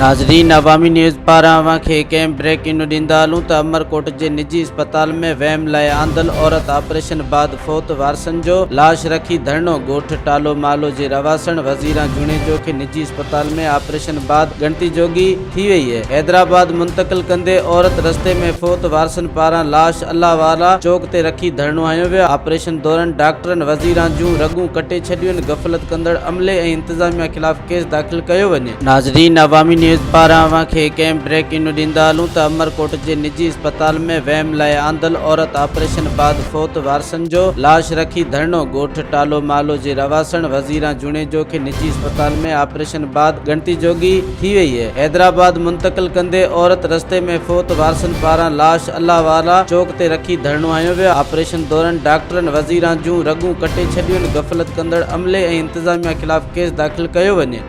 ناظرين عوامي نيوز پاران اوهان کي هڪ اهم بريڪنگ نيوز ڏيندا هلون ته عمرڪوٽ جي نجي اسپتال ۾ ويم لاء آندل عورت آپريشن بعد فوت وارثن جو لاش رکي ڌرڻو ڳوٺ ٽالو مالو جي رهواسڻ وزيران جوڻيجو کي نجي اسپتال ۾ آپريشن بعد ڳڻتي جوڳي ٿي وئي حيدرآباد منتقل ڪندي عورت رستي ۾ فوت وارثن پاران لاش الله والا چوڪ تي رکي ڌرڻو هنيو ويو آپريشن دوران ڊاڪٽرن وزيران جون رڳون ڪٽي ڇڏيون غفلت ڪندڙ عملي ۽ انتظاميا خلاف ڪيس داخل ڪيو وڃي. ناظرين عوامي نيوز پاران اوهان کي هڪ اهم بريڪنگ نيوز ڏيندا هلون ته عمرڪوٽ جي نجي اسپتال ۾ ويم لاء آندل عورت آپريشن بعد فوت وارثن جو لاش رکي ڌرڻو ڳوٺ ٽالو مالو جي رهواسڻ وزيران جوڻيجو کي نجي اسپتال ۾ آپريشن بعد ڳڻتي جوڳي ٿي وئي حيدرآباد منتقل ڪندي عورت رستي ۾ فوت وارثن پاران لاش الله والا چوڪ تي رکي ڌرڻو هنيو ويو آپريشن دوران ڊاڪٽرن وزيران جون رڳون ڪٽي ڇڏيون غفلت ڪندڙ عملي ۽ انتظاميا خلاف ڪيس داخل ڪيو وڃي.